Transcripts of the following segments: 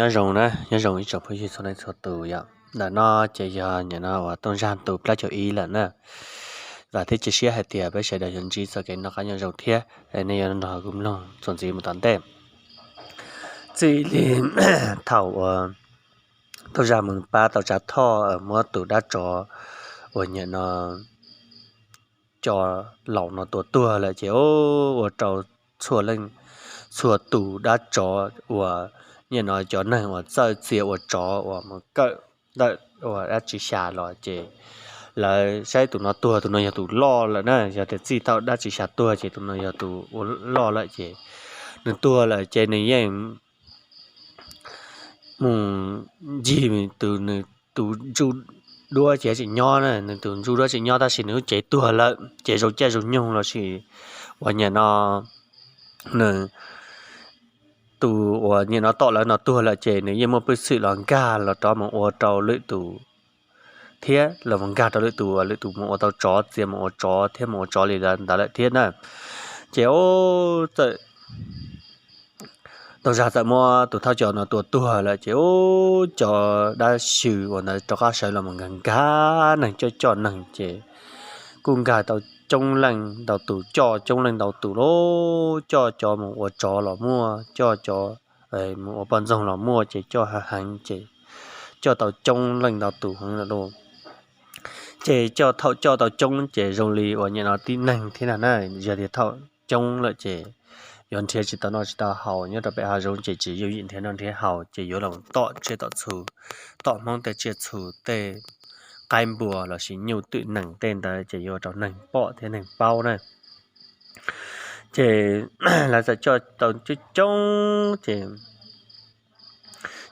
Nyob zoo na, nyob zoo ib tsoom phooj ywg txhua leej txhua tus yom. Ntawm no ces yog nim no uas Tooj Zaj tu plaub caug ib lawm na. Vam thiab cia siab hais tias peb sawv daws yuav ntsib txoj kev noj qab nyob zoo thiab nej yuav nrog kuv mloog txuas ntxiv mus tom ntej. Txij li thaum uas Tooj Zaj mus pab tau Tsav Thoj muab tus dab tsov uas nim no cov laus no tua tuag lawm ces ua rau txhua leej txhua tus dab tsov uas nim no cov neeg uas txawj txia ua tsov uas mus kawm ntawm uas dab tsi xya los ces lawv saib tus no tuag, tus no yog tus loj lawm na. Yog tias txij thaum dab tsi xya tuag ces tus no yog tus ua loj lawm ces nws tuag lawm ces nws yeej mus ncig tus, nws tus ntsuj duab ces tseem nyob na, nws tus ntsuj duab tseem nyob tab sis nws lub cev tuag lawm ces zoo caij zoo nyoog los sis uas nim no nws tus uas nim no tom lawv no tuag lawm ces nws yeej muaj peev xwm los nkag los rov mus ua rau lwm tus thiab los mus nkag rau lwm tus, lwm tus mus ua tau tsov, txia mus ua tsov thiab mus ua tsov li ntawd lawm thiab na. Ces ua txawm Tooj Zaj txawm muab tus thawj coj no tua tuag lawm ces ua cov dab xyw uas ntawd rov qab sawv los mus nkag nkag neeg, coj coj neeg ces kuj nkag tau coob leej ntau tus, coj coob leej ntau tus lauj. Coj cov mus ua tsov los muaj, coj cov mus ua poj ntxoog los muaj ces coj heev heev ces coj tau coob leej ntau tus heev lawm lauj. Ces coj, thaum coj tau coob ces zoo li uas nim no tib neeg thiab na, yog tias thaum coob lawm ces yuav nrhiav tsis tau noj tsis tau haus nyob rau pem hav zoov ces tsis yooj yim nrhiav noj nrhiav haus ces yuav los tom tsiaj tom txhu, tom Hmoob tej tsiaj txhu tej qaib npua los sis nyuj twm nees tej ntawd ces yuav ua rau neeg pom thiab neeg paub na. Ces lawv txawm coj tau coob coob ces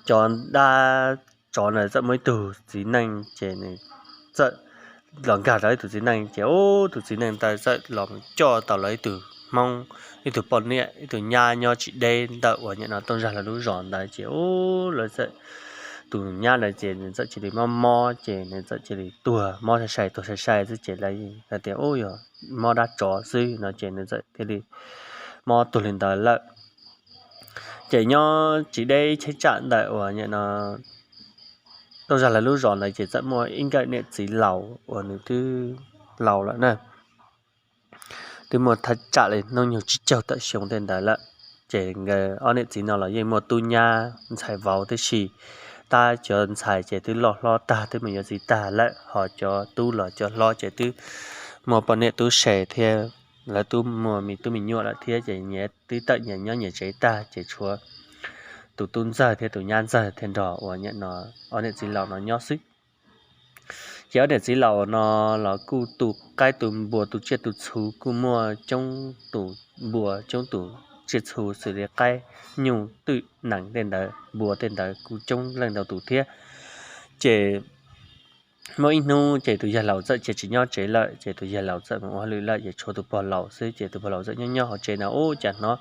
cov dab tsov ntawd txawm muaj ib tug txiv neej ces nws txawm los nkag rau ib tug txiv neej ces ua tus txiv neej ntawd txawm los coj tau lawv ib tug Hmoob, ib tug poj niam ib tug nyab nyob tsis deb ntawm uas nim no Tooj Zaj lawv lub zos ntawd ces ua lawv txawm, tus nyab ntawd ces nws txawm cia li mob mob ces nws txawm cia li tuag mob sai sai tuag sai sai xwb ces lawv hais tias ua yog mob dab tsov xwb no ces nws txawm thiaj li mob tuag li ntawd lawm. Ces nyob tsis deb ib cheeb tsam ntawm uas nim no Tooj Zaj lawv lub zos ntawd ces txawm muaj ib nkawm niam txiv laus uas nws twb laus lawm na, twb muaj thaj tsam li hnub nyoog tsib caug tawm xyoo tej ntawd lawm. Ces nkawd ob niam txiv no los yeej muaj tub nyab ntxhais vauv tib si, tab cov ntxhais ces twb loj hlob tag twb mus yuav txiv tag lawm, ho cov tub los cov hlob ces twb muaj poj niam tub se thiab lawv twb muaj me tub me nyuam lawm thiab ces nyias twb tawm nyias nyob nyias tsev tag ces tshuav tus tub ntxawg thiab tus nyab ntxawg thiaj nrog uas nim no ob niam txiv laus no nyob xwb. Ces ob niam txiv laus no los kuj tu qaib tu npua tu tsiaj tu txhu kuj muaj coob tus npua coob tus tsiaj txhu xws li qaib, nyuj, twm, nees tej ntawd, npua tej ntawd kuj coob leej ntau tus thiab. Ces muaj ib hnub ces tus yawg laus txawm cia tsis nyob tsev lawm ces tus yawg laus txawm mus ua hauj lwm lawm ces tshuav tus pog laus xwb ces tus pog laus txawm nyob nyob hauv tsev na, ub, cas hnov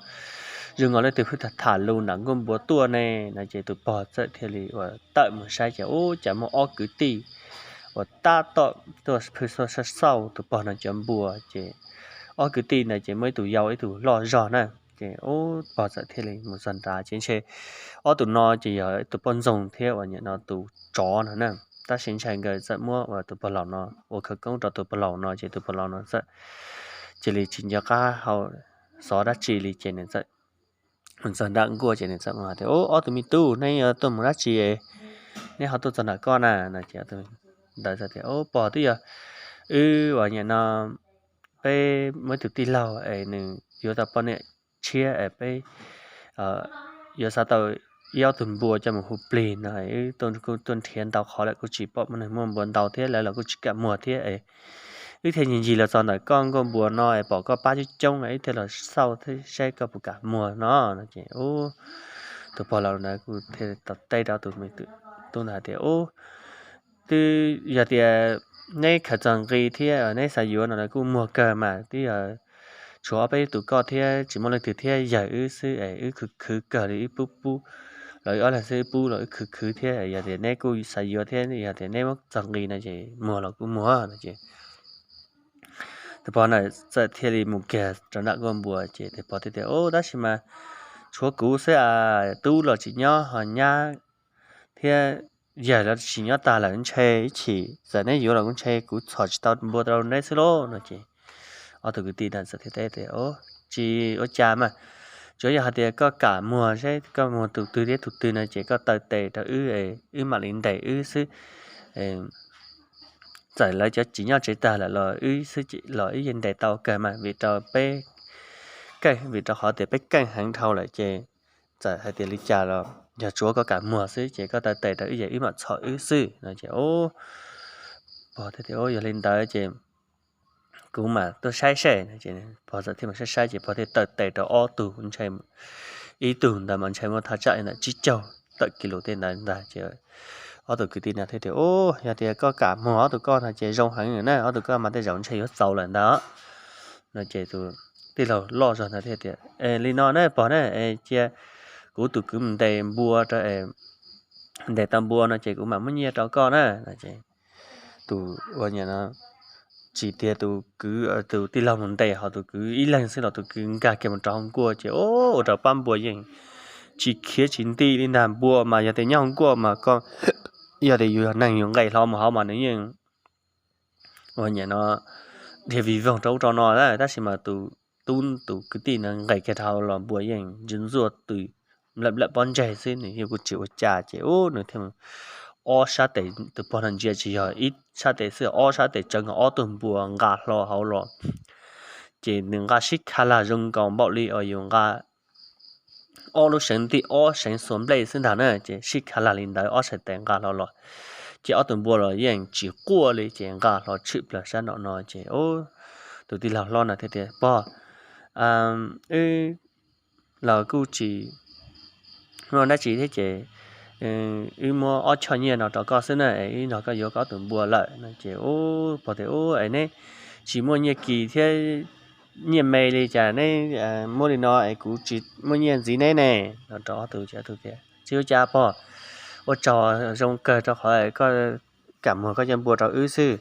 zoo nkaus leej twg pheej tham tham lus nram nkuaj npua tuaj ne no ces tus pog txawm thiaj li uas tawm mus saib ces ub, cas muaj ob kwv tij uas tab tom tuaj pheej xauj xauj tus pog no cov npua ces ob kwv tij ntawd ces muaj ib tug yau ib tug loj zog na. Ces ub, pog txawm thiaj li mus txog nrad ces ntshe ob tus no ces yog tus poj ntxoog thiab uas nim no tus tsov no na. Tab sis ntshai nkawd txawm muab uas tus pog laus no ua khawv koob rau tus pog laus no ces tus pog laus no txawm cia li tsis nco qab hau xov dab tsi li ces nws txawm mus txog nram nkuaj ces nws txawm hais tias, Ub, ob tug me tub, neb yuav tuaj mus dab tsi es neb ho tuaj txog nram koj na? No ces ntawd tias, Ub, pog, twb yog wb uas nim no peb muaj ib tug tij laug es nws yuav tau poj niam tshiab es peb yuav xav tau ib ob tug npua coj mus hu plig no, wb tuaj nrhiav ntau qhov lawm kuj tsis pom muaj neeg muaj npua ntau thiab lawv los kuj tsis kam muag thiab es wb thiaj ncig ncig los txog ntawm koj nkuaj npua no es pom koj pab coob coob es wb thiaj los xauj thiab saib koj puas kam muag no. No ces tus pog laus ntawd kuj thiaj tau teb rau tus me tub ntawd hais tias, Ub, twb yog tias neb khaws txog nqi thiab neb xav yuav no lawv kuj muag kawg mas, twb yog tshuav ob peb tus koj thiab tsis muaj leej twg thiab yawg wb xwb es wb khwv khwv kawg li, wb pub pub los wb ob leeg xwb, wb pub los wb khwv khwv thiab, yog tias neb kuj xav yuav thiab yog tias neb muab txog nqi no ces muag los kuj muag no ces tus pog ntawd txawm thiaj li mus kiag rau nram nkuaj npua ces tus pog thiaj tias, Ub, tab sis mas tshuav kuv xwb as, tub los tsis nyob ho nyab thiab yawg los tsis nyob tag lawm, ntshe ib chim txawm neb yuav los kuv ntshe kuv txhom tsis tau npua rau neb xwb lauj no ces ob tug kwv tij na txawm thiaj teb tias, Tsis ua cas mas, tsuas yog hais tias koj kam muag seb koj muag tus twg thiab tus twg no ces koj taw tes rau wb, wb mam li ntes wb xwb. Txawm lawv cov tsis nyob tsev tag lawm los wb xwb los wb yeej ntes tau kawg mas, vim rau peb keej, vim rau qhov tias peb keej heev dhau lawm ces txawm hais tias li cas los yog tsuav koj kam muag xwb ces koj taw tes rau wb es wb mam txhom wb xwb no ces pog thiaj tias, Yog li ntawd ces kuv mam tuaj saib seb. Pog txawm thiaj mam saib saib ces pog thiaj taw tes rau ob tug, ib tug ntawd mas ntshe muaj thaj tsam li ntawm tsib caug tawm kis lus tej ntawd ntag ces ob tug kwv tij no thiaj tias, Yog tias koj kam muag ob tug koj no ces zoo heev na, ob tug koj mas tej zaum ntshe yuav txaus lawm ntag no ces tus tij laug loj zog ntawd thiaj tias, Li no na pog na, cia kuv tus kwv mus ntes npua rau, ntes tau npua no ces kuv mam muab nyiaj rau koj na. Tus ua niam no tsis tias tus kwv, tus tij laug mus ntes ho tus kwv ib leeg xwb los tus kwv nkag kiag mus rau hauv nkuaj ces ua rau pab npua yeej tsis khiav tsis nti li ntag. Npua mas yog tias nyob hauv nkuaj mas koj yog tias yus yog neeg yus nqes hlo mus hauv mas nws yeej ua niam no dhia vij voog rau ub rau no, tab sis mas tus tub tus kwv tij no nqes kiag rau hauv los npua yeej ntsuj ntxuaj tws nplawm nplawm pob ntseg xwb, nws yeej kuj tsis ua cas ces ub nws thiaj ob sab tes, tus pog no ntsia tsis yog ib sab tes xwb, ob sab tes tsawv nkaus ob tug npua nqa hlo hauv los ces nws nqa sib kha lag zoo nkaus npaum li uas yus nqa ob lub seev ntij ob seev xuas nplej xwb ntag na ces sib kha lag li ntawd ob sab tes nqa hlo los ces ob tug npua los yeej tsis quaj li ces nqa hlo tshwm plaws sab nraum no ces tus tij laug hlob no thiaj tias, Pog, wb los kuj tsis muaj dab tsi thiab ces wb muab ob choj nyiaj no rau koj xwb na, wb nrog koj yuav koj ob tug npua lawm no ces ub pog tias, Ub es neb tsis muaj nyiaj kis thiab nyiaj me li cas neb muab li no es kuv tsis muaj nyiaj ntxiv neb ne no rau ob tug. Tsis ua cas pog, ua tsaug zoo kawg rau qhov koj kam muag koj cov npua rau wb xwb,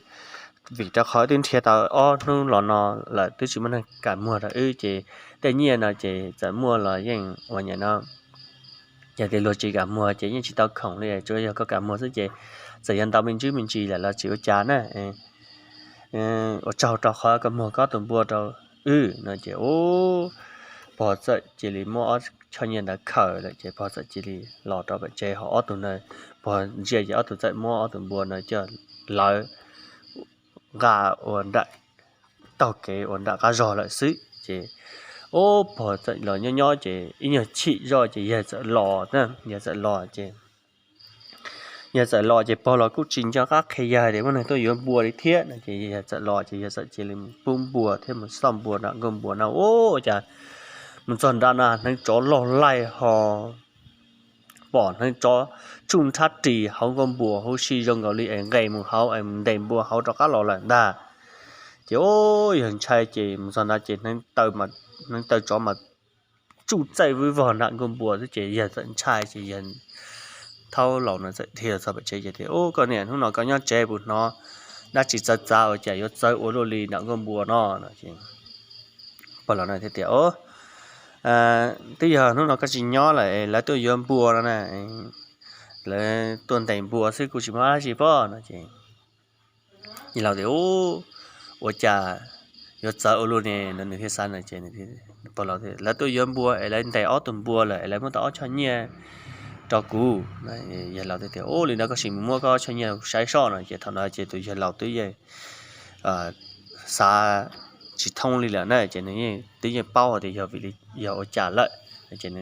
vim rau qhov twb nrhiav tau ob hnub los no lawm twb tsis muaj neeg kam muag rau wb ces tej nyiaj no ces txawm muaj los yeej ua niam no, yog tias luag tsis kam muag ces yeej tsis tau khoom li, tsuas yog koj kam muag xwb ces txawm yog ntau me ntsis me ntsis lawm los tsis ua cas na. Ua tsaug rau qhov koj muag koj tus npua rau wb no ces ub pog txawm cia li muab ob choj nyiaj ntawd khaws lawm ces pog txawm cia li los rau pem tsev ho ob tug na, pog ntsia ces ob tug txawm muab ob tus npua na coj lawv nqa ua nram taug kev ua nram qab zog lawm xwb ces ub pog txawm los nyob nyob ces ib nyuag chim zoj ces yawg txawm los, yawg txawm los ces yawg txawm los ces pog los kuj tsis nco qab qhia yawg tias muaj neeg tuaj yuav npua li thiab no ces yawg txawm los ces yawg txawm cia li mus pub npua thiab mus xauj npua nram nkuaj npua no ua cas mus txog nram no hneev tsov loj laij ho pom hneev tsov tsuj nrhab ris hauv nkuaj npua huv si zoo nkaus li es nqes mus hauv es mus ntes npua hauv rov qab los lawm ntag. Ces ub yawg ntshai ces mus txog ntawd ces hneev taw tsov mas tsuj txaij vwb vog nram nkuaj npua xwb ces yawg txawm ntshai ces yawg thaub laus no txawm dhia txog pem tsev ces tias, Ub koj niam, hnub no koj nyob tsev puas hnov dab tsi txawv txav ua cas yuav txawv ua luaj li nram nkuaj npua no no ces pog laus no thiaj tias, Twb yog hnub no koj tsis nyob lawm lawv tuaj yuav npua no na, lawv tuaj ntes npua xwb kuj tsis muaj dab tsi pob no ces yawg laus tias, Ub, ua cas yuav txawv ua luaj ne no nws thiaj xav no ces pog laus tias, Lawv tuaj yuav npua es lawv ntes ob tug npua lawm es lawv muab tau ob choj nyiaj rau kuv. Yawg laus thiaj tias, Ub, li ntawd koj sim mus muab koj ob choj nyiaj saib soj no ces thaum no ces tus yawg laus twb yeej xav tsis thoob li lawm na ces nws twb yeej paub hais tias yog vim li yog ua cas lawm ces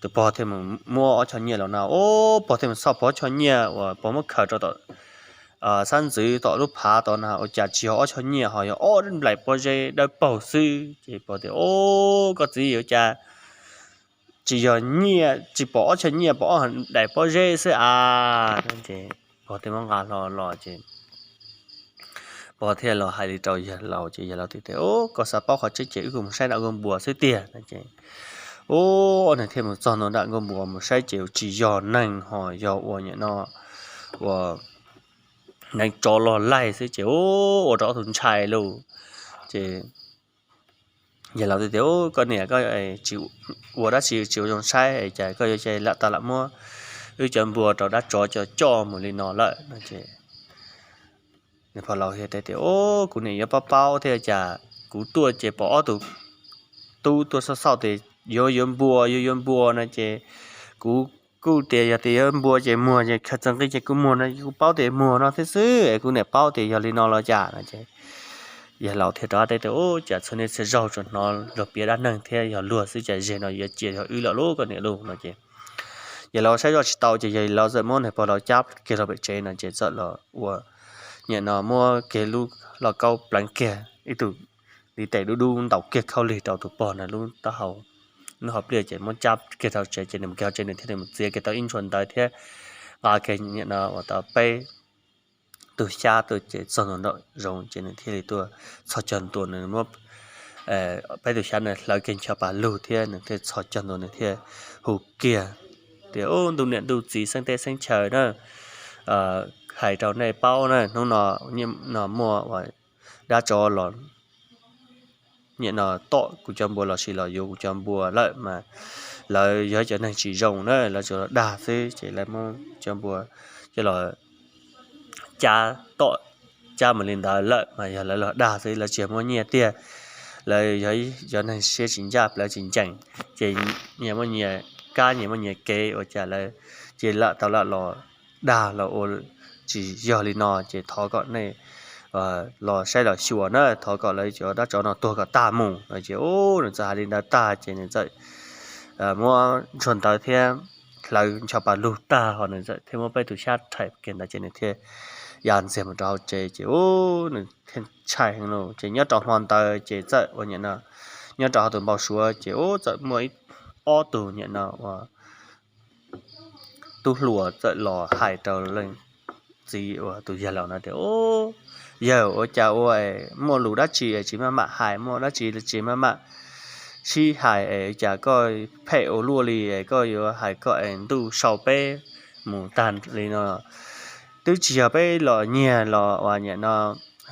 tus pog thiaj mus muab ob choj nyiaj los no, ub, pog thiaj mus xauj pog ob choj nyiaj uas pog muab khaws rau tom xab ntxwv tom lub phav tod no ua cas tsis yog ob choj nyiaj ho yog ob nplaim pob zeb dawb paug xwb ces pog tias, Ub, koj txiv, ua cas tsis yog nyiaj, tsis pom ob choj nyiaj, pom ob daim pob zeb xwb a? Ces pog thiaj muab nqa hlo los ces pog thiaj los hais li rau yawg laus ces yawg laus thiaj tias, Ub, koj xav paub qhov tseeb ces wb kuj mus saib nram nkuaj npua xwb tiag no ces ub, nws thiaj mus txog ntua nram nkuaj npua mus saib ces tsis yog neeg ho yog ua niam no ua hneev tsov loj laij xwb ces ub, ua rau ob tug ntshai lauj. Ces yawg laus thiaj tias, Koj niam, koj tsis ua dab tsi, tsis ua zoo saib, cas koj yuav cia li lam tau lam muab wb cov npua rau dab tsov coj mus li no lawm no? Ces nws pog laus thiaj teb tias, Au, kuv niam yuav paub paub thiab cas, kuv tuaj ces pom ob tug tub tuaj xauj xauj tias yuav yuav npua, yuav yuav npua no ces kuv kuj tias yog tias yuav npua ces muag, ces khaws txog nqi ces kuv muag no, kuv paub tias muag no thiab xwb, kuv niam paub tias yog li no los cas no? Ces yawg laus thiaj rov qab teb tias, Au, cas txhua niaj txhia zaug tsuas hnov luag piav dab neeg thiab yog luag xwb, cas zeg no yuav cia yog wb lawm lauj, koj niam lauj no? Ces yawg laus saib zoj tsis tau ces yawg laus txawm muab nws pog laus cab kiag rau pem tsev no ces txawm los ua nyiam no muab kiag lub lauj kaub pleev kiag ib tug ntiv tes dub dub ntaus kiag khaub lig rau tus pog no lub taub hau, lub hauv pliaj, ces muab cab kiag rau tsev. Ces nws mus kiag tsev, nws thiaj li mus txiav kiag tau ib ntshua ntawv thiab nqa kiag nyiam no uas tau peb tug xyab tuaj ces txog ntua nraum zoov, ces nws thiaj li tuaj txhos caug ntua, nws muab peb tug xyab no hlawv kiag ncho pas lug thiab nws thiaj txhos caug ntua, nws thiaj hu kiag tias, Au, ntuj niam ntuj txiv xeeb teb xeeb chaw na, hais rau nej paub na, hnub no, no muaj dab tsov los nyiam no tom kuv cov npua los sis los yuav kuv cov npua lawm mas lawv yog cov neeg tsis zoo na, lawv tsuas los dag xwb, ces lawv muab cov npua coj los cab tom, cab mus li ntawd lawm mas yog lawv los dag xwb, lawv tsis yog muaj nyiaj tiag, lawv yog cov neeg siab tsis ncaj, lawv tsis ncees, ces nyias muaj nyias kab, nyias muaj nyias kev, ua cas lawv cia li lam tau lam los dag los ua tsis yog li no, ces thov kom nej los saib los xyuas na, thov kom lawv cov dab tsov no tuag kom tag mus no. Ces ub, nws txawm hais li ntawd tag ces nws txawm muab ntshua ntawv thiab hlawv ncho pas lug tag ho nws txawm thiaj muab peb tus xyab rhais kiag ntawd ces nws thiaj ya ntxiag mus rau hauv tsev. Ces ub, nws thiaj ntshai heev lawm. Ces nyob rau hmo ntawd ces txawm ua nyiam no, nyob rau hauv tus npau suav ces ub, txawm muaj ib, ob tug nyiam no uas tub hluas txawm los hais rau leej txiv uas tus yawg laus no tias, Ub, yawg, ua cas ua muaj lus dab tsi es tsis maj mam hais, muaj dab tsi tsis maj mam sib hais es cas koj phem ua luaj li es koj yuav hais koj es ntuj sau peb mus tag li no? Twb tsis yog peb los nyiag los uas nyiam no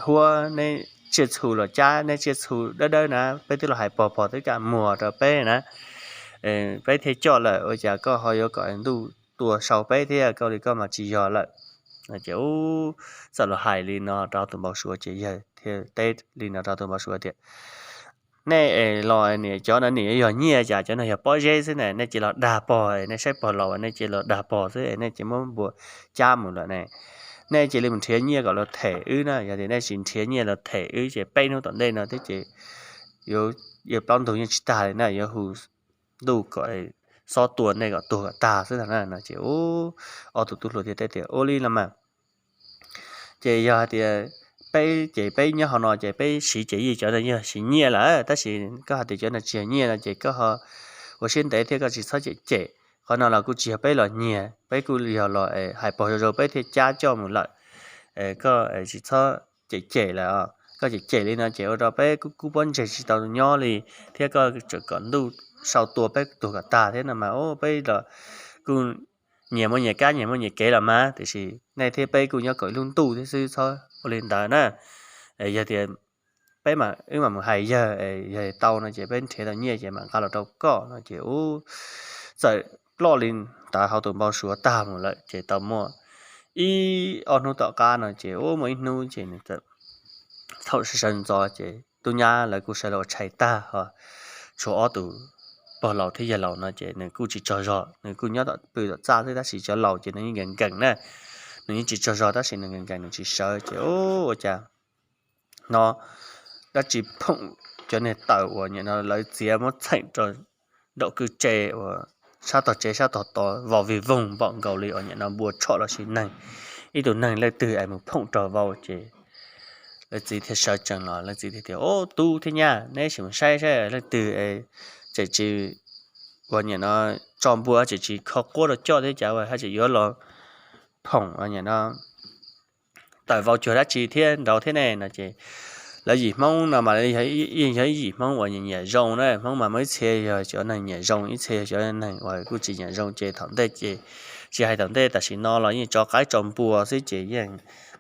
huab neb tsiaj txhu los cab neb tsiaj txhu dawb dawb na, peb twb los hais pog pog twb kam muag rau peb na, peb thiaj coj lawm, ua cas koj ho yuav kom ntuj tua sau peb thiab, koj li koj mas tsis yog lawm. Ces ub, txawm los hais li no rau tus npau suav ces yawg thiaj teb li no rau tus npau suav tias, Nej es los niam, cov no niam yuav yog nyiaj, cas cov no yog pob zeb xwb na, nej cia li los dag pog, nej saib pog laus nej cia li los dag pog xwb, nej cia li muab npua cab mus lawm ne. Nej cia li mus nrhiav nyiaj kom los them wb na, yog tias nej tsis nrhiav nyiaj los them wb ces peb hnub tom ntej no thiab ces yuav plaub ntug yeej tsis tag li na, yuav hu ntuj kom xob tua nej kom tuag kom tag xwb na no. Ces ub, ob tug tub hluas thiaj teb tias, Ua li los mas, ces yog hais tias peb ces peb nyob hauv no ces peb siv ces yij cov no yog siv nyiaj lawm, tab sis koj hais tias cov no tsis yog nyiaj no ces koj ho ua siab ntev thiab koj tsis txhob cem cem. Qhov no los kuj tsis yog peb los nyiag, peb kuj yog los hais pog zoo zoo peb thiaj cab coj mus lawm. Koj tsis txhob cem cem lawm, koj cem cem li no ces ua rau peb kub kub pob ntseg tsis tau nyob li, thiab koj tseem kom ntuj sau tua peb tuag kom tag thiab no mas, ub, peb los kuj nyias muaj nyias kab nyias muaj nyias kev los mas, tiam sis nej thiab peb kuj nyob kom ib lub ntuj thiab xwb, txhob ua li ntawd na. Yog tias peb mam, wb mam mus hais yawg, yog tau no ces peb nrhiav tau nyiaj ces mam nqa los rau koj no. Ces ub, txawm ploj li ntawd hauv tus npau suav tag mus lawm ces tau muaj ib ob hnub tom qab no ces ub, muaj ib hnub ces nws txawm thaum sawv sawv ntxov ces tub nyab lawv kuj sawv los ua tshais tag ho tshuav ob tus pog laus thiab yawg laus no ces nws kuj tsis tsaug zog, nws kuj nyob tom pw tom txaj xwb tab sis cov laus ces nws yeej nkees nkees na, nws yeej tsis tsaug zog tab sis nws nkees nkees nws tsis sawv ces ub, ua cas hnov dab tsi phoom, cov niag taws uas nyiam no lawv txiav muab txheem rau nraum kwj tse uas sab tog tsev sab tog tod vau vig voog npaum nkaus li uas nyiam no npua tshom los sis neeg, ib tug neeg leej twg es mus phoom raug vau ces lawv txiv thiaj sawv tsees los, lawv txiv thiaj tias, Ub, tub thiab nyab, neb sim mus saib saib leej twg tseem tsis, uas nyiam no tso npua tseem tsis kho quab rau coj thiab cas ua haj tseem yuav los phoom uas nyiam no tawm vau cuag dab tsi thiab nraud thiab ne no ces lawv yim Hmoob no mas yeej yog ib yim Hmoob uas nyiam zoo na, Hmoob mas muaj ib txhia yog cov neeg nyiam zoo, ib txhia yog cov neeg uas kuj tsis nyiam zoo ces thaum ntej ces tsis hais tom ntej tam sim no los yeej tso qaib tso npua xwb ces yeej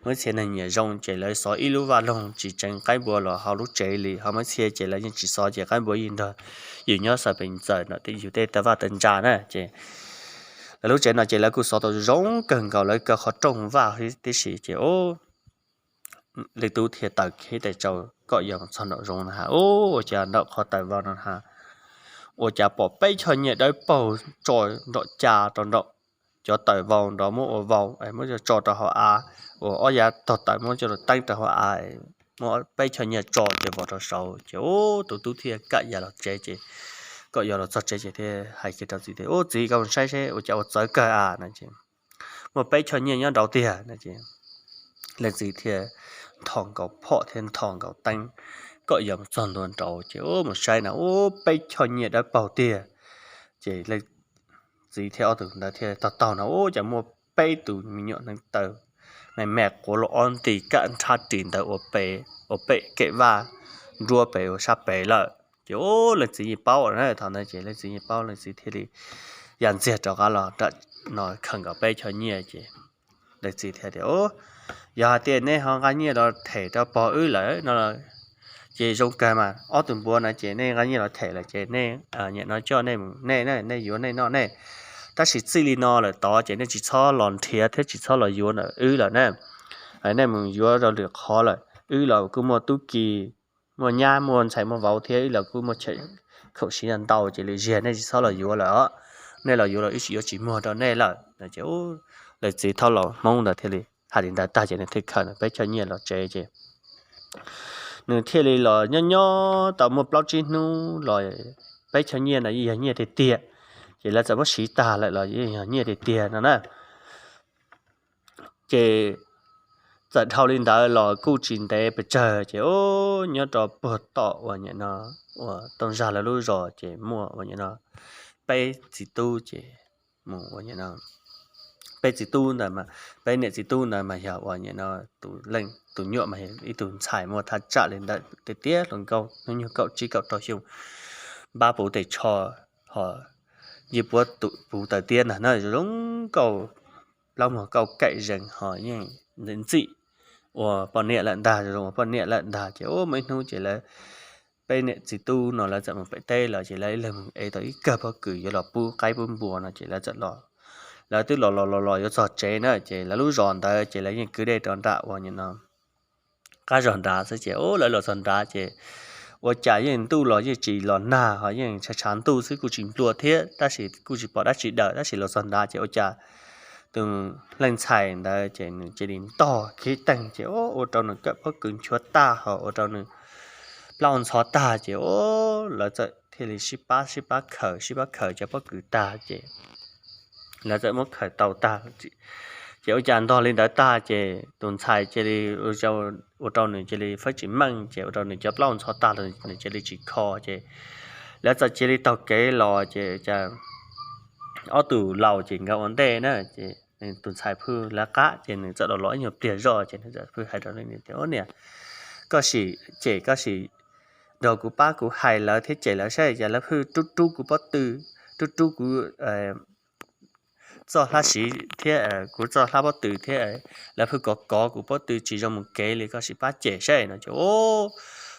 muaj ib txhia neeg nyiam zoo ces lawv xov ib lub vaj loog tsis tseev qaib npua los hauv lub tsev li, ho muaj ib txhia ces lawv yeej tsis xov ces qaib npua yeej nrog yus nyob xaws pes txawm ntawm yus tej tawv vaj tawv ntsa na ces lawv lub tsev no ces lawv kuj xov tau zoo kawg nkaus, lawv kaw qhov rooj vaj tib si ces leej tub thiaj taws kiag tes tsau kom yog txog nraum zoov na has, ua cas nraum qhov taws vau no ha, ua cas pom peb choj nyiaj dawb paug tso nrom ca rau nraum cov taws vau nrov muab ua vau es muab tso rau hauv av, ua ob yav tog taws muab coj los teeb rau hauv av, muab peb choj nyiaj tso ces vau rau saud ces tus tub thiaj kam ya los tsev ces kom yog los txog tsev ces thiaj hais kiag rau txiv tias, Ub txiv, koj mus saib seb ua cas ua txawv kawg a no ces muaj peb choj nyiaj nyob nraud tiag no ces leej txiv thiaj nthos nkaus phom thiab nthos nkaus teeb kom yog mus txog ntua nraud ces mus saib na ub peb choj nyiaj dawb paug tiag ces leej txiv thiab ob tug ntawd thiaj taug taug no ub cas muaj peb tus me nyuam hneev taw me me quav los ob nti kaj nrhab ris ntawd ua pem kem vaj nruab pem ua sab pem lawm ces ub leej txiv yeej paub na, thaum ntawd ces leej txiv yeej paub, leej txiv thiaj li ya ntxiag rov qab los nram no khaws nkaus peb choj nyiaj ces leej txiv thiaj tias, Yog hais tias nej ho nqa nyiaj los them rau pog wb lawm no ces zoo kawg mas, ob tug npua no ces nej nqa nyiaj los them lawm ces nej nim no coj nej mus nej, nej yuav nej noj nej, tab sis txij li no lawm tod ces nej tsis txhob los nrhiav thiab tsis txhob los yuav ntawm wb lawm na. Nej mus yuav rau lwm qhov lawm, wb los kuj muaj tub ki, muaj nyab muaj ntxhais muaj vauv thiab wb los kuj muaj chaw khaum siv ntau ces lwm zaug nej tsis txhob los yuav lawm os, nej los yuav los wb tsis yuav tsis muag rau nej lawm no ces leej txiv thaub laus Hmoob ntawd thiaj li hais li ntawd tag ces nws thiaj khaws peb choj nyiaj los tsev ces nws thiaj li los nyob nyob tau muaj plaub tsib hnub los peb choj nyiaj no yeej yog nyiaj tiag tiag, ces lawv txawm muab siv tag lawm los yeej yog nyiaj tiag tiag no na. Ces txawm dhau li ntawd los kuj tsis ntev pes tsawg ces ub nyob rau puag tom uas nim no uas Tooj Zag lawv lub zos ces muaj uas nim no peb txiv tub ces mus uas nim no peb txiv tub ntawd, peb niam txiv tub ntawd mas yog uas nim no tus leej tus nyuam mas yog ib tug ntxhais muaj thaj tsam li ntawm tiag tiag hluas nkauj hnub nyoog kaum tsib kaum rau xyoo, npab puv tes tsho ho yig puab puv taws tiab ntag na, zoo nkauj plaub muag kauj kaim zees ho yeej ntxim ua poj niam lawm ntag, zoo ua poj niam lawm ntag ces ub muaj ib hnub ces lawv peb niam txiv tub no lawv txawm mus pem teb lawm ces lawv ib leeg mus ev tau ib kawm pob kws yuav los pub qaib pub npua no ces lawv txawm los, lawv twb los los los los yuav txog tsev na ces lawv lub zos ntawd ces lawv yeej kwv dej rau nram uas nim no qab zos nrad xwb ces ub lawv los txog nrad ces ua cas yeej ntuj los yeej tsis los nag ho yeej tshav tshav ntuj xwb kuj tsis nplua thiab tab sis kuj tsis pom dab tsi dawm tab sis los txog nrad ces ua cas tus leej ntxhais ntawd ces nws cia li ntog khib teeg ces ua rau nws kawm pob kws nchuav tag ho ua rau nws plaub ntxhov tag ces lawv txawm thiaj li sib pab sib pab khaws sib pab khaws cov pob kws tag ces lawv txawm muab khaws tau tag ces ua cas ntog li ntawd tag ces tus ntxhais cia li ua rau nws cia li fab tsis meej ces ua rau nws cov plaub ntxhov tag los nws cia li tsis kho ces lawv txawm cia li taug kev los ces cas ob tug laus ces nkawd ua ntej na ces tus ntxhais pheej lawv qab ces nws txawm los los ib nyuag pliag zoj ces nws txawm pheej hais rau nws tias, Ub niam, koj sim cem koj sim nrog kuv pab kuv hais lawv thiab cem lawv saib cas lawv pheej rub rub kuv pob tw, rub rub kuv txoj hlab siv thiab kuv txoj hlab pob tw thiab lawv pheej kov kov kuv pob tw tsis zoo mus kev li, koj sim pab cem saib no ces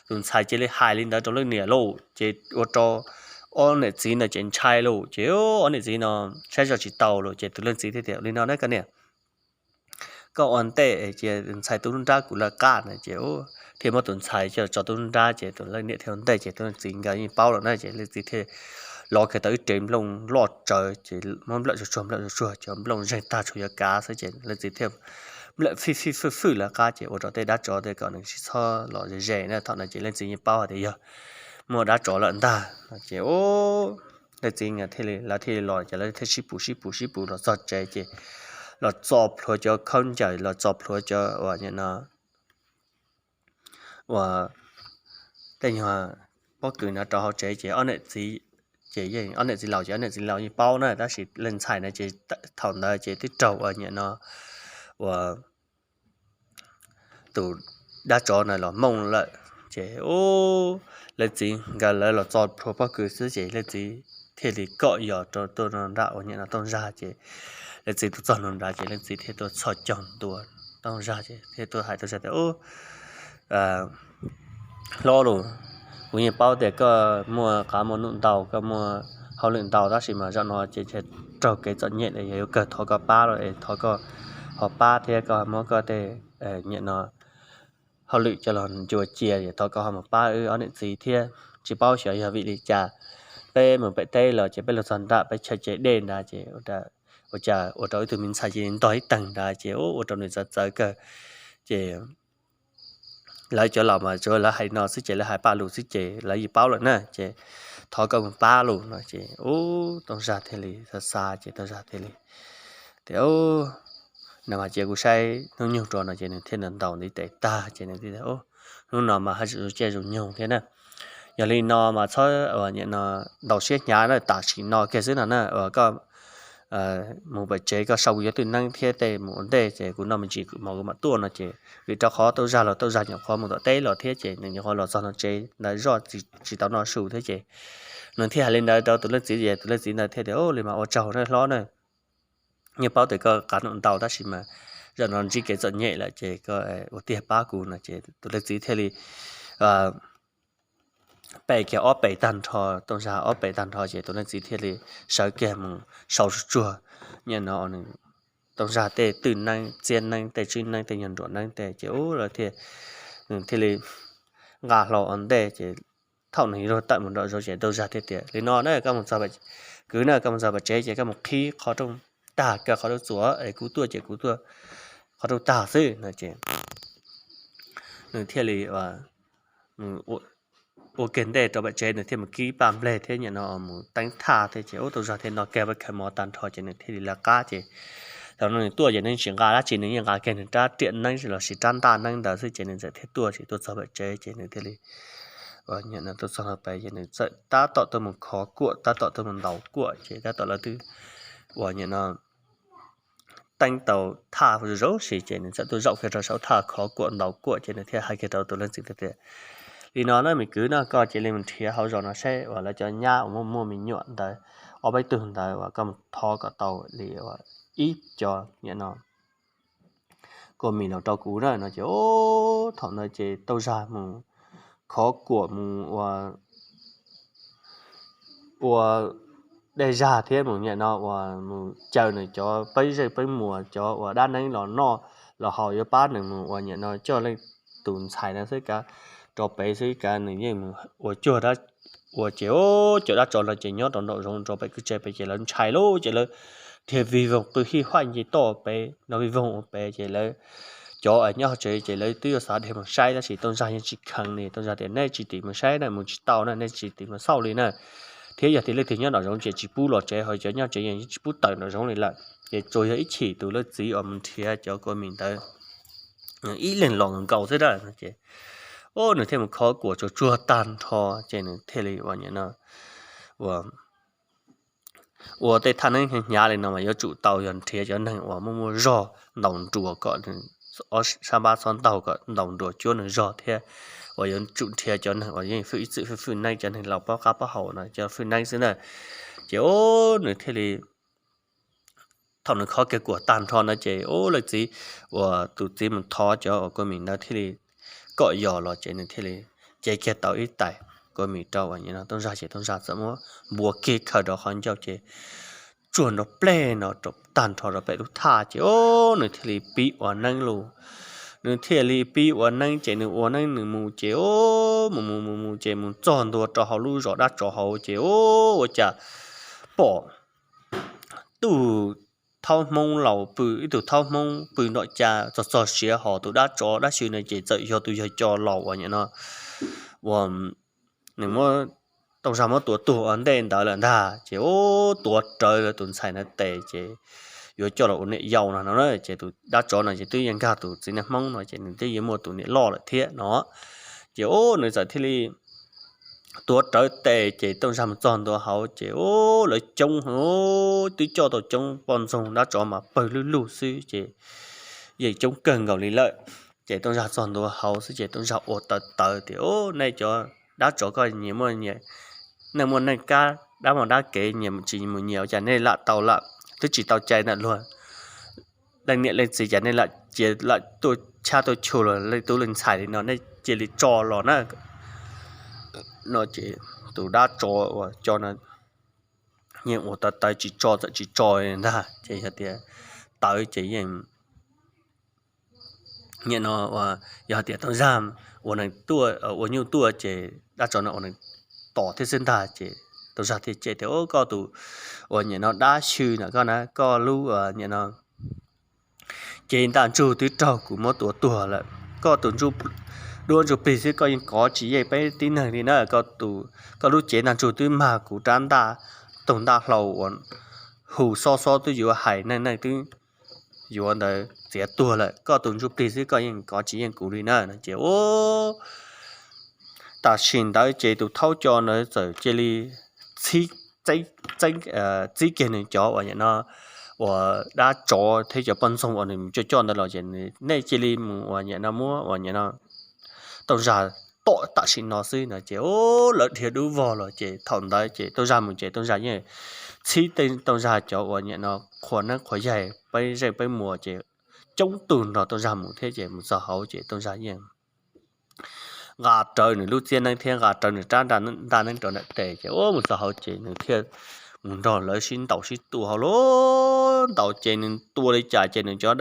tus ntxhais cia li hais li ntawd rau leej niam lauj ces ua rau ob niam txiv no ces ntshai lauj ces ob niam txiv no saib zoj tsis tau lauj ces tus leej txiv thiaj tias, Li no na koj niam, koj ua ntej cia tus ntxhais tu lub nrab kuv lawv qab no ces thiaj muab tus ntxhais coj tso tu lub nrab ces tus leej niam thiaj ua ntej ces tus leej txiv nkawd yeej paub lawm na ces leej txiv thiaj lov kiag tau ib rev nplooj loj tsawv ces muab nplawm tsuag tsuag nplawm tsuag tsuag cov nplooj zeeg tag tshuav yuav kav xwb ces leej txiv thiaj nplawm fij fij fwj fwj lawv qab ces ua rau tej dab tsov tej kom nws tsis txhob los ze ze na. Thaum no ces leej txiv yeej paub hais tias yog muaj dab tsov lawm ntag no ces leej txiv thiaj li lawv thiaj li los ces lawv thiaj sib pus sib pus sib pus los txog tsev ces los txo plhuav cov khaub ncaws los txo plhuav cov uas nim no uas tej nyuag pob kws no rau hauv tsev ces ob niam txiv ces yeej ob niam txiv laus ces ob niam txiv laus yeej paub na tab sis leej ntxhais no ces thaum ntawd ces twb raug uas nim no uas tus dab tsov no los mooj lawm ces leej txiv nkawd lawv los txo plhuav pob kws xwb ces leej txiv thiaj li kom yos rau tuaj nram uas nim no Tooj Zag ces leej txiv tuaj txog nraud ces leej txiv thiaj tuaj txhos caug ntua Tooj Zag ces thiaj tuaj hais Tooj Zag tias, Hlob los, kuv yeej paub tias koj muaj qav muaj num ntau, koj muaj hauj lwm ntau, tab sis mas zaum no ces raug kev txom nyem es yog yuav kawg thov koj pab los es thov koj ho pab thiab koj muab koj tej, nim no hauj lwm coj los ncua cia, es thov koj ho mus pab wb ob niam txiv thiab. Tsis paub xyov yog vim li cas peb mus pem teb los ces peb los txog nram peb chaw tsev dej ntawd ces ua cas ua rau ib tug me ntxhais cia li ntog ib teeg ntawd ces ua rau nws txawv txawv kawg. Ces lawv cov laus mas tsuas lawv hais no xwb ces lawv hais paj lus xwb ces lawv yeej paub lawm na, ces thov koj mus pab los no ces ub Tooj Zag thiaj li xav xav ces Tooj Zag thiaj li tias, Nws mas cia kuv saib hnub nyoog rau no ces nws thiaj ntaus ntiv tes tag ces nws thiaj tias, Hnub no mas haj tseem zoo caij zoo nyoog thiab na. Yog li no mas txhob nim no ntaus siab hnyav na, tam sim no kiag xwb no na, koj mus pem tsev koj sau kuv cov twj neeb thiab tej mus ua ntej ces kuv noj me ntsis mov kuv mam tuaj no ces vim rau qhov Tooj Zag los Tooj Zag nyuam qhuav mus tom teb los thiab ces nws nyuam qhuav los txog tom tsev ntawd zoj tsis tau noj su thiab ces nws thiaj hais li ntawd rau tus leej txiv ces tus leej txiv ntawd thiaj tias, Li mas ua tsaug na hlob na, yeej paub tias koj qav num ntau tab sis mas zaum no ntsib kev txom nyem lawm ces koj ua tiag pab kuv no ces tus leej txiv thiaj li pe kiag ob pes tag nrho, Tooj Zag ob pes tag nrho ces tus leej txiv thiaj li sawv kiag mus sau tsuag tsuag nim no Tooj Zag tej twj neeb txiab neeb tej tswb neeb tej nyuag nruas neeb tej ces ub lawv thiaj, nws thiaj li nqa hlo ua ntej ces thaum nws yuav luag tawm mus nram zoov ces Tooj Zag thiaj tias, Li no na, koj mus txog, kwv na, koj mus txog pem tsev ces koj mus qhib qhov rooj tag, kaw qhov rooj txuas es kuv tuaj ces kuv tuaj qhov rooj tag xwb no ces nws thiaj li ua kiag ntej rau pem tsev, nws thiaj mus kib paj nplej thiab nim no mus teeb thaj thiab ces ub Tooj Zag thiaj noj kiag pab khaws mov tag nrho ces nws thiaj li lawv qab ces thaum no nws tuaj ces nws tsis nqa dab tsi, nws yeej nqa kiag nws rab riam neeb los sis rab ntaj neeb ntawd xwb ces nws txawm thiaj tuaj ces tuaj txog pem tsev ces nws thiaj li nim no tuaj txog pem ces nws txawm tab tom tuaj mus khov kuam, tab tom tuaj mus ntaus kuam ces tab tom lawv twb ua nim no teeb tau thaj zoo zoo si ces nws txawm tuaj zaum kiag rau saum thaj khov kuam ntaus kuam ces nws thiaj hais kiag rau tus leej txiv tias, Li no na me kwv no, koj cia li mus nrhiav hauv zos no saib uas lawv cov nyab uas muaj muaj me nyuam ntawd ob peb tug ntawd uas koj mus thov kom tau li ib co nim no kua mis los rau kuv na no ces ub thaum ntawd ces Tooj Zag mus khov kuam mus ua ua dej zag thiab mus nim no uas mus caw nws cov peeb zeej peeb muas cov uas dab neeb los noj los haus yuav pab nws mus ua nim no coj leej tus ntxhais no xwb kav rau pem xwb kav nws yeej mus ua cuag ua ces ub cov dab tsov no ces nyob rau nraum zoov rau pem kwj tse pem ces lawv ntshai lawm ces lawv thiaj vij voog qw hij huaj nce toj pem no vij voog ua pem ces lawv cov nyob hauv tsev ces lawv twb yuav xav dhia mus saib tab sis Tooj Zag yeej tsis kheev li. Tooj Zag tias, Nej tsis tim mus saib na, mus tsis tau na, nej tsis tim mus xauj li na, thiab yog tias leej twg nyob nraum zoov ces tsis pub los tsev, ho cov nyob tsev yeej tsis pub tawm nraum zoov li lawm. Ces tsuas yog ib chim tus leej txiv uas mus nrhiav cov kua mis ntawd ib leeg los nkaus xwb dab no ces ub nws thiaj mus khov kuam tsuag tsuag tag nrho ces nws thiaj li ua nim no ua ua tej thaj neeb hnyav li no mas yuav tsum tau yog nrhiav cov neeg uas muaj muaj zog ntaus nruas kom nws sab npab txhob ntaug kom ntaus nruas cuab nws zog thiab uas yuav tsum nrhiav cov neeg uas yeej fwj ib txwm fwj fwj neeb, cov neeg laus paub qab paub haus no cov fwj neeb xwb na. Ces ub nws thiaj li thaum nws khov kiag kuam tag nrho no ces ub leej txiv uas tus txiv mus thov cov uas kua mis ntawd thiaj li kom yos los ces nws thiaj li cev kiag tau ib tais kua mis rau uas nim no Tooj Zag ces Tooj Zag txawm muab npuav kiag khaws rau qhov ncauj ces tsuag nrov pleg no rau tag nrho rau pem lub thaj ces ub nws thiaj li pib ua neeb lauj. Nws thiaj li pib ua neeb ces nws ua neeb nws mus ces ub mus mus mus mus ces mus txog ntua rau hauv lub zos dab tsov hauv ces ub ua cas pom tug thaub hmoob laus pw, ib tug thaub hmoob pw nrom cas txog txog siav hos tus dab tsov dab xyw no ces txawm yog tus yawg cov laus uas nim no uas nws muab Tooj Zag muab tua tuag ua ntej ntawd lawm ntag ces ub tuav rawv lawv tus ntxhais ntawd tes ces yuav coj los ua niam yau no no ces tus dab tsov no ces twb yeej nkag tus txiv neej hmoob no ces nws twb yeej muaj tus niam loj lawm thiab no. Ces ub nws txawm thiaj li tuav rawv tes ces Tooj Zag mus txog ntua hauv ces ub lawv coob, twb coj tau coob poj ntxoog dab tsov mas pawg lug lug xwb ces yeej coob kawg nkaus li lawm. Ces Tooj Zag txog ntua hauv xwb ces Tooj Zag ua tawv tawv tias, Ub, nej cov dab tsov koj nyias muaj nyias neej muaj neej kab, dab muaj dab kev, nyias tsis mus nyias ua cas nej lam tau lawm, twb tsis tau cai ntawm luag leej niam leej txiv, cas nej cia li tuaj chab tuaj chug los leej tub leej ntxhais li no, nej cia li tso los na. No ces tus dab tsov uas co no yeej ua tawv tawv tsis tso txawm tsis tso li ntag, ces yog tias tawv ces yeej nim no yog hais tias Tooj Zaj ua neeg tuaj ua nyuj tuaj ces dab tsov no ua neeg tom thiab xwb ntag. Ces Tooj Zaj thiaj cem tias, Koj tus uas nim no dab xyw na, koj na, koj lub nim no cev ntaj ntsug twb raug kuv muab tua tuag lawm. Koj tus duab ntsuj plig xwb koj yeej kov tsis yeej peb tib neeg li na. Koj lub cev ntaj ntsug twb mag kuv rab ntaj toog ntaj hlau uas hu xob xob twb yuav hais neej neej twb yuav ntawd txiav tuag lawm. Koj tus ntsuj plig xwb koj yeej kov tsis yeej kuv li na. Ces tam sim ntawd ces tus thaub co ntawd txawm cia li txib kiag nws cov uas nim no uas dab tsov thiab cov poj ntxoog uas nws coj coj ntawd los ces, Nej cia li mus uas nim no muab uas nim no Tooj Zaj tom tam sim no xwb no. Ces lawv dhia dub vog los ces thaum ntawd ces Tooj Zaj mus ces Tooj Zaj yeej txib tej Tooj Zaj cov uas nim no qhua neeb qhua yaig peb zeej peb muas ces coob tug nrog Tooj Zaj mus thiab ces mus txog hauv ces Tooj Zaj yeej nqa rawv nws lub txiab neeb thiab nqa rawv nws rab ntaj neeb rau nram tes ces mus txog hauv ces nws thiaj mus nrog lawv sib ntaus sib tua hauv lub ntaus ces nws tua li cas ces nws cov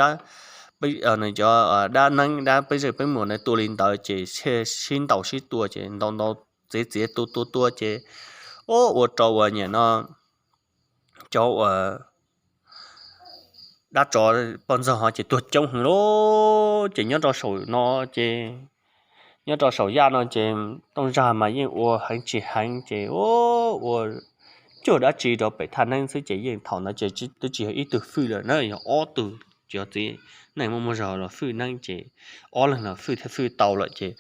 nws cov dab neeb dab peb zeej peb muas na tua li ntawd ces sib ntaus sib tua ces ntaus ntaus txiav txiav tua tua tua ces ua rau uas nim no cov uas dab tsov poj ntxoog ho ces tuag coob heev lawm. Ces nyob rau saum no ces nyob rau saum yaj no ces Tooj Zaj mas yeej ua heev tsis heev ces ua cuag dab tsi rau pem thaj neeb xwb ces yeej thaum ntawd ces twb tsis yog ib tug fwj lawm na, yog ob tug cov txiv neej muaj muaj zog los fwj neeb ces ob leeg los fwj thiaj fwj tau lawm ces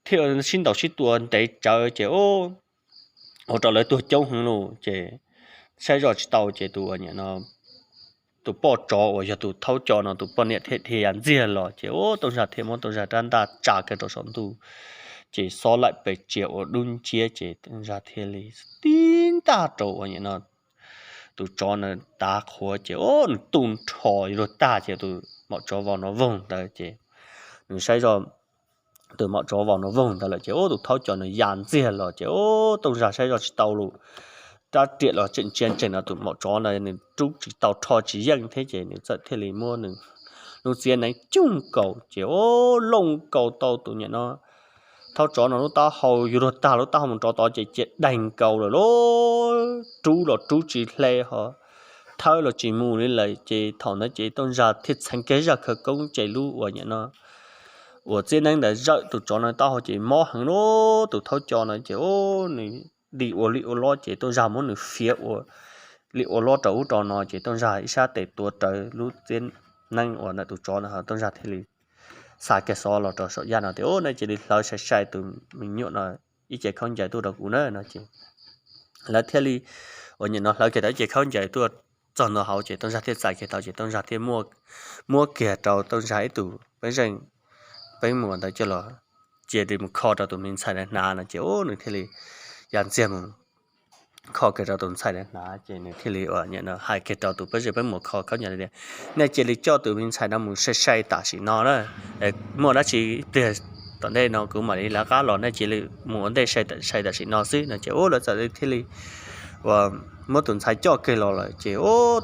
thiaj sib ntaus sib tua ntev tsawv ces ua rau lawv tuag coob heev lawm ces saib zoj tsis tau ces tus uas nim no tus poj tsov uas yog tus thaub co no tus poj niam thiaj dhia ntxiag los ces Tooj Zaj thiaj muab Tooj Zaj rab ntaj tsa kiag rau saum ntuj ces xob laim pes tsia ua dub nciab ces Tooj Zaj thiaj li tib ntaj rau uas nim no tus tsov na tav qhuav ces nws tu nrho luag tag ces tus maum tsov vau nov voog ntawd ces nws saib zoj tus maum tsov vau nov voog ntawd lawm ces tus thaub co nws ya ntxiag los ces Tooj Zaj saib zoj tsis tau lawm, rab riam los tseem ntsia ntsees no tus maum tsov ntawd nws rub tsis tau rho tsis yeej thiab ces nws txawm thiaj li muab nws lub txiab neeb coog nkaus ces looj nkaus tau tus nim no thaub tsov no lub taub hau yuav luag tag lub taub hau mus rov tod ces cia daig nkaus lawm lauj, rub los rub tsis hle ho thawb los tsis mus li lawm ces thaum ntawd ces Tooj Zaj thiaj txheev kiag zaj khawv koob ces lub uas nim no uas txiab neeb ntawd zawm tus tsov no taub hau ces mob heev lawm, tus thaub co no ces nws li ua li ua lob ces Tooj Zaj muab nws fiav ua li ua lob rau ub rau no ces Tooj Zaj ib sab tes tuav rawv lub txiab neeb uas ntawm tus tsov no, Tooj Zaj thiaj li xa kiag xov los rau saum yaj no tias, Nej cia li hlawv sai sai tus me nyuam no ib ce khaub ncaws tuaj rau kuv na no ces lawv thiaj li uas nim no hlawv kiag tau ib ce khaub ncaws tuaj txog ntua hauv ces Tooj Zaj thiaj txais kiag tau ces Tooj Zaj thiaj muab kiag rau Tooj Zaj ib tug peb zeej peb muas ntawd coj los cia li mus kho rau tus me ntxhais ntawd hnav no ces nws thiaj li ya ntxiag mus kho kiag rau tus ntxhais ntawd hnav ces nws thiaj li uas nim no hais kiag rau tus peb zeej peb muas kho khaub ncaws tias, Nej cia li coj tus me ntxhais no mus sai sai tam sim no na, muaj dab tsi ib pliag tom ntej no kuv mam li lawv qab los, nej cia li mus ua ntej sai tam sim no xwb no ces lawv txawm thiaj li uas muab tus ntxhais coj kiag los lawm ces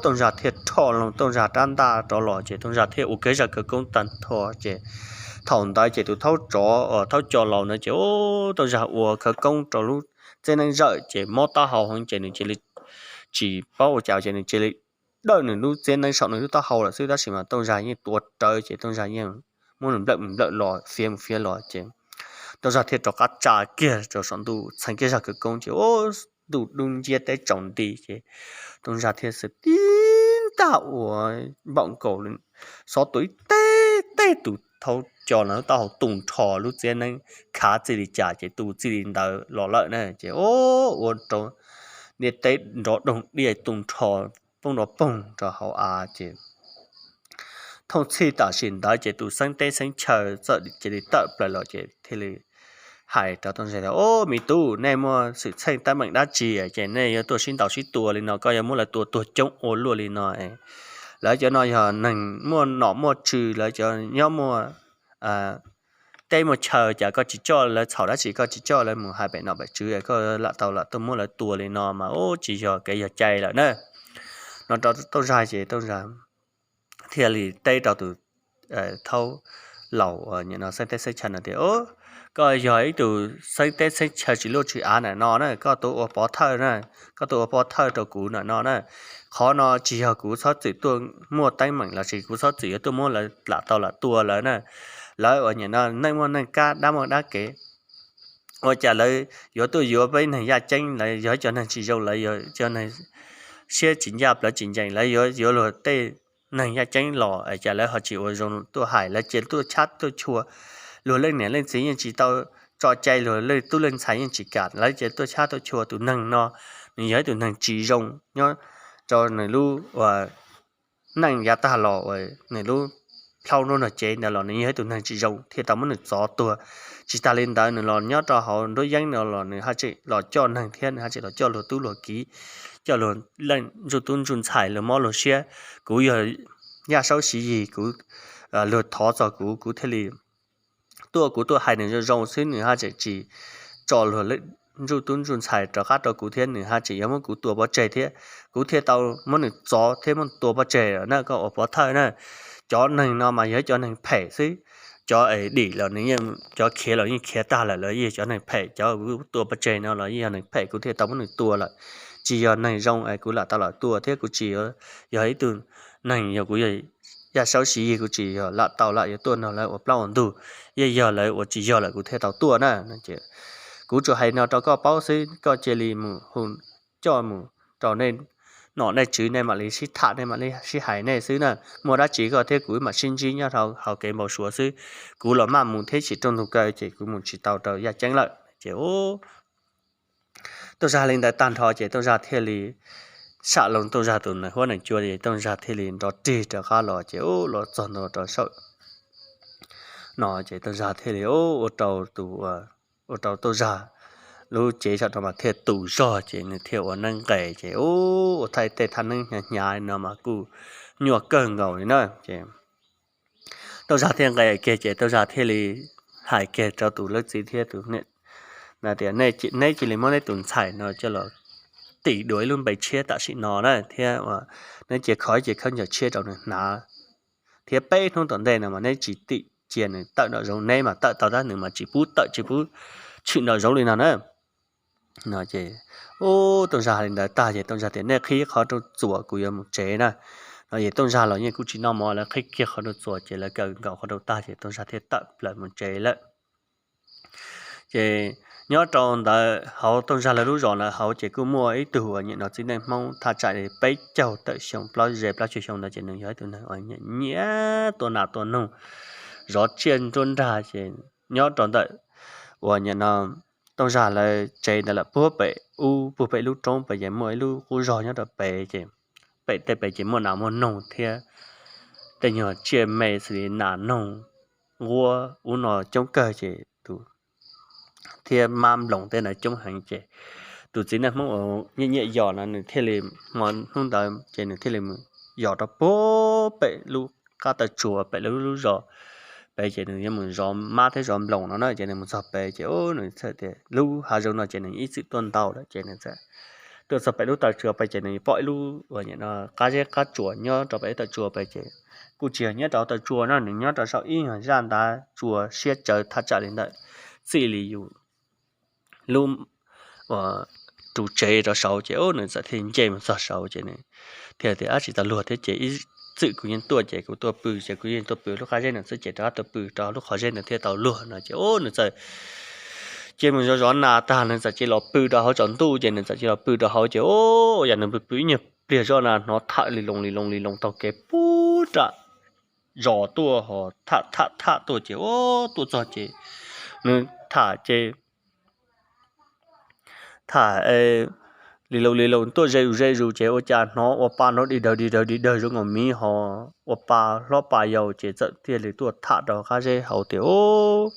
Tooj Zaj thiaj rho loo Tooj Zaj rab ntaj rov los ces Tooj Zaj thiaj ua kiag zaj khawv koob tag nrho ces thaum ntawd ces tus thaub tsov uas thaub co laus ntawd ces Tooj Zaj ua khawv koob rau lub txiab neeb zawm ces mob taub hau heev ces nws cia li tsis paub ua cas ces nws cia li dawj nws lub txiab neeb saum nws lub taub hau lawm xwb tab sis mas Tooj Zaj yeej tuav rawv ces Tooj Zaj yeej muab nws nplawm nplawm los fiav mus fiav los ces Tooj Zaj thiaj rov qab tsa kiag rau saum ntuj txheev kiag zaj khawv koob ces ntuj dub nciab teb tsaus nti ces Tooj Zaj thiaj xwb tib ntaj ua npaum nkaus xov tua ib teg teg tus thaub co no lub taub hau tu nrho lub txiab neeb khav txij li cas ces tu txij li ntawd los lawm na ces ua rau ntiaj teb nrov doog diaj tu nrho poob nrov poog rau hauv av ces thooj txhij tam sim ntawd ces tus xeeb teb xeeb chaw txawm cia li tawm plaws los ces thiaj li hais rau Tooj Zaj tias, Au, me tub, nej muaj xwm txheej teeb meem dab tsi ces nej yuav tuaj sib ntaus sib tua li no, koj yuav muab lawv tua tuag coob ua luaj li no? lawv cov no yog neeg muaj nom muaj tswv, lawv cov nyob muaj teb muaj chaw, cas koj tsis coj lawv txhaum dab tsi, koj tsis coj lawv mus hais pem nom pem tswv, koj lam tau lam tuaj muab lawv tua li no mas ub tsis yog kev yog cai lawm na. No rau Tooj Zag ces Tooj Zag thiaj li teb rau tus thaub laus uas nim no xeeb teb xeeb chaw no tias, koj yog ib tug xeeb teb xeeb chaw tsis luj tsis av ntawm no na, koj tuaj ua pov thawj na, koj tuaj ua pov thawj rau kuv ntawm no na. Qhov no tsis yog kuv txhob txwm tuaj muaj teeb meem los sis kuv txhob txwm yuav tuaj muab lawv lam tau lam tua lawv na. Lawv uas nim no neej muaj neej kab dab muaj dab kev, ua cas lawv yuav tuaj yuav peb neeg yaj ceeb, lawv yog cov neeg tsis zoo, lawv yog cov neeg siab tsis ncaj plawv tsis ncees, lawv yuav yuav luag tej neeg yaj ceeb los cas lawv ho tsis ua zoo tuaj hais, lawv cia tuaj chab tuaj chua luag leej niam leej txiv yeej tsis tau tso cai, luag leej tub leej ntxhais yeej tsis kam, lawv cia tuaj chab tuaj chua tus neeg no. Nws yog ib tus neeg tsis zoo nyob rau nws lub uas neej yav tag los uas nws lub plhaub nruab nrog cev ntawd los nws yog ib tus neeg tsis zoo thiaj tau muab nws txov tuag. Tsis tas li ntawd nws los nyob rau hauv nruab yeeb no los nws haj tseem los coj neeg thiab nws haj tseem los coj luag tub luag kiv, coj luag leej ntsuj tub ntsuj ntxhais luag mob luag siab. Kuv yog Yaj Saub Siv Yig, kuv, luag thov txog kuv, kuv thiaj li tuaj, kuv tuaj hais nws zoo zoo xwb nws haj tseem tsis tso luag ntsuj tub ntsuj ntxhais rov qab rau kuv thiab nws haj tseem yuav muab kuv tua pov tseg thiab, kuv thiaj tau muab nws txov thiab muab tua pov tseg na koj ua pov thawj na. Cov neeg no mas yog cov neeg phem xwb, cov es dim los nws yeej, cov khiav los yeej khiav tag lawm los yeej cov neeg phem, cov kuv tua pov tseg no los yeej yog neeg phem, kuv thiaj tau muab nws tua lawm. Tsis yog neeg zoo es kuv lam tau lam tua thiab kuv tsis yog ib tug neeg, yog kuv yog Yaj Saub Siv Yig kuv tsis yog lam tau lam yuav tuaj nrog lawv ua plaub ua ntug, yeej yog lawv ua tsis yog lawm kuv thiaj tau tuaj na. Kuv tsuas hais no rau koj paub xwb, koj cia li mus hu coj mus rau nej nom nej tswv, nej mam li sib tham, nej mam li sib hais nej xwb na. Muaj dab tsi koj thiab kuv mam sib ntsib nyob rau hauv kev npau suav xwb. Kuv los maj mus thiab tsis rooj ntug kaw ces kuv mus tsis tau rau yaj ceeb lawm ces Tooj Zag li ntawd tag nrho ces Tooj Zag thiaj li sam loo Tooj Zag tus nees huab nees cua es Tooj Zag thiaj li nrov rig rov qab los ces ub los txog ntua rau saum no ces Tooj Zag thiaj li ua rau tus, ua rau Tooj Zag lub cev saum no mas thiaj tu zog ces nws thiaj ua neeb nqes ces ub ua thaj tej thaj neeb hnyav hnyav no mas kuj nyuaj kawg nkaus li na ces Tooj Zag thiaj nqes kiag ces Tooj Zag thiaj li hais kiag rau tus leej txiv thiab tus niam tias, neb cia li muab neb tus ntxhais no coj los tim dua ib lub npe tshiab tam sim no na thiab neb cia khov ib ce khaub ncaws tshiab rau nws hnav thiab peb hnub tom ntej no mas neb tsis tim cia nws tawm nraum zoov, neb mas tawm tau tab nws mas tsis pub tawm tsis pub tshwm nraum zoov li no na. No ces ub Tooj Zag hais li ntawd tag ces Tooj Zag tias, nej qhib qhov rooj txuas kuv yuav mus tsev na. No ces Tooj Zag los yeej kuj tsis noj mov, lawv qhib kiag qhov rooj txuas ces lawv kaw nkaus qhov rooj tag ces Tooj Zag thiaj tawm plaws mus tsev lawm. Ces nyob rau ntawd hauv Tooj Zag lawv lub zos ntawd hauv ces kuj muaj ib tug uas nim no txiv neej Hmoob thaj tsam li peb caug tawm xyoo, plaub ze plaub caug xyoo ntawd ces nws yog ib tug neeg uas nyiam tua nas tua noog, zov tsiaj nruab nrag ces nyob rau ntawm uas nim no Tooj Zag lawv tsev ntawd lawm puag pem ub puag pem lub roob pem ces muaj ib lub qub zog nyob rau pem ces pem tej pem ces muaj nas muaj noog thiab tej nyuag tsiaj me xws li nas noog, nquab ub no coob kawg ces tus thiab mab nploos tej ntawd coob heev ces tus txiv neej Hmoob uas nyiam nyiam yos no nws thiaj li, hmo hnub ntawd ces nws thiaj li mus yos rau puag pem lub qab taw tsua pem lub lub zos pem ces nws yuav mus zov mab thiab zov nploos no na ces nws mus txog pem ces ub nws txawm tias lub hav zoov no ces nws ib txwm tuaj ntau lawm ces nws txawm tuaj txog pem lub taw tsua pem ces nws pom ib lub uas nim no qab zeb qab tsuas nyob rau pem lub taw tsua pem ces kuj tsis yog nyob rau taw tsua no, nws nyob rau saum ib nyuag zaj ntav tsua siab tsawv thaj tsam li ntawm txij li yus lub ru tsev rau saud ces ub nws txawm thiaj nce mus txog saud ces nws thiaj tias, ab tsis tau luag thiab ces ib txwm kuv yeej tuaj ces kuv tuaj pw ces kuv yeej tuaj pw lub qab zeb no xwb ces rov qab tuaj pw rau lub qhov zeb no thiaj tau luag no ces ub nws txawm cia mus zov zov nas tag nws txawm cia los pw rau hauv tsaus ntuj ces nws txawm cia los pw rau hauv ces ub yam nws pw pw ib nyuag pliag zoj na hnov tham li loo li loo li loo taug kev puag nram zos tuaj ho tham tham tham tuaj ces ub tuaj txog ces nws tham ces tham li loo li loo tuaj ze zus ze zus ces ua cas hnov ua pa hnov dig dawg dig dawg dig dawg zoo nkaus miv ho ua pa hlob pa yau ces txawm thiaj li tuaj tham rau qab zeb hauv tias,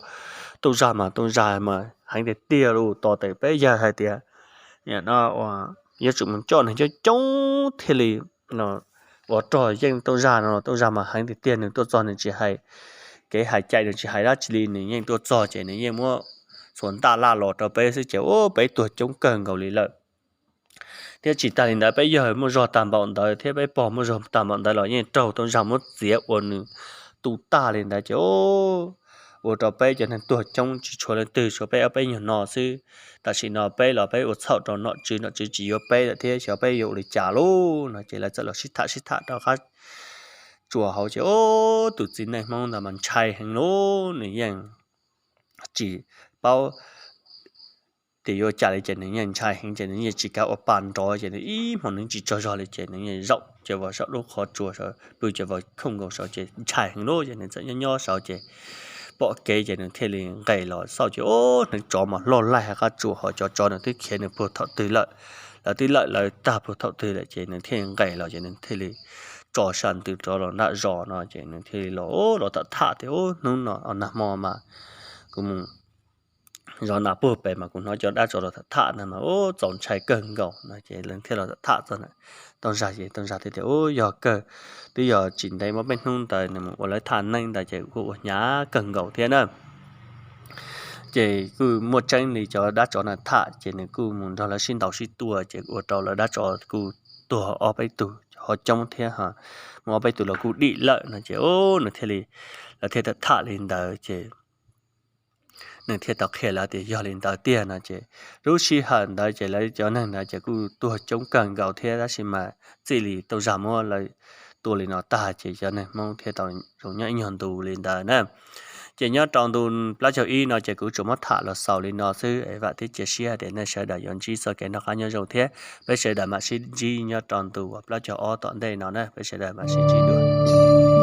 Tooj Zag mas Tooj Zag mas heev tiag tiag li, tos tes peb yawg hais tias nim no yuav tsum mus coj neeg coob coob thiaj li los ua rog yeej Tooj Zag no, Tooj Zag mas heev tiag tiag, nws tuaj txog nws tsis hais kev hais cai, nws tsis hais dab tsi li, nws yeej tuaj txog ces nws yeej muab txhua ntaj laj los rau peb xwb ces ua peb tuag coob kawg nkaus li lawm. Thiab tsis tas li ntawd peb yawg muaj zog tag npaum ntawd thiab peb pog muaj zog tag npaum ntawd los yeej raug Tooj Zag muab txiav ua nws tu tag li ntawd ces ua rau peb cov neeg tuag coob tsis tshuav leej twg, tshuav peb ob peb nyuag no xwb. Tam sim no peb los peb ua txhaum rau nom tswv, nom tswv tsis yuav peb lawm thiab xyov peb yuav ua li cas lauj no ces lawv txawm los sib tham sib tham rau qab tsuas hauv ces tus txiv neej Hmoob ntawd mas ntshai heev lauj, nws yeej tsis paub tias yuav cas li ces nws yeej ntshai heev ces nws yeej tsis kav ua pa nrov ces nws ib hmo nws tsis tsaug zog li ces nws yeej zaum ces vau saum lub qhov tsua saud, pw ces vau khooj nkaus saud ces ntshai heev lauj ces nws txawm nyob nyob saud ces pom kev ces nws thiaj li nqes los xauj ces ua neev tsov mas loj laij hauv qab tsua hauv, cov tsov nws twb khiav nws puag thaum twg lawm, lawv twb lawm lawv tag puag thaum twg lawm ces nws thiaj li nqes los ces nws thiaj li tso sab ntws rov los nram zos no ces nws thiaj li los los tham tham tias hnub no nag hmo mas kuv mus zov nas puag pem mas kuv hnov cov dab tsov los tham tham ntag mas ua txaus ntshai kawg nkaus no ces lawv thiaj los tham tham txog na. Tooj Zag ces Tooj Zag thiaj tias ua yog kawg, twb yog tsis ntev muaj peb hnub ntawd nws mus ua lawv thaj neeb ntawd ces kuj ua hnyav kawg nkaus thiab na. Ces kuj muaj tseeb li cov dab tsov na tham ces nws kuj mus nrog lawv sib ntaus sib tua ces ua rau lawv dab tsov kuj tuag ob peb tug ho coob thiab, muaj ob peb tug los kuj dim lawm no ces nws thiaj li, lawv thiaj tham tham li ntawd ces nws thiaj tau qhia lawv tias yog li ntawd tiag no ces lub sij hawm ntawd ces lawv cov neeg ntawd ces kuj tuag coob kawg nkaus thiab tab sis mas txij li Tooj Zag muab lawv tua li no tag ces cov neeg Hmoob thiaj tau zoo nyob ib nyuag ntu li ntawd na. Ces nyob rau ntu plaub caug ib no ces kuv tsuas muab tham los xaus li no xwb es vam thiab cia siab tias nej sawv daws yuav ntsib txoj kev noj qab nyob zoo thiab peb sawv daws mam sib ntsib nyob rau ntu plaub caug ob tom ntej no na, peb sawv daws mam sib ntsib dua.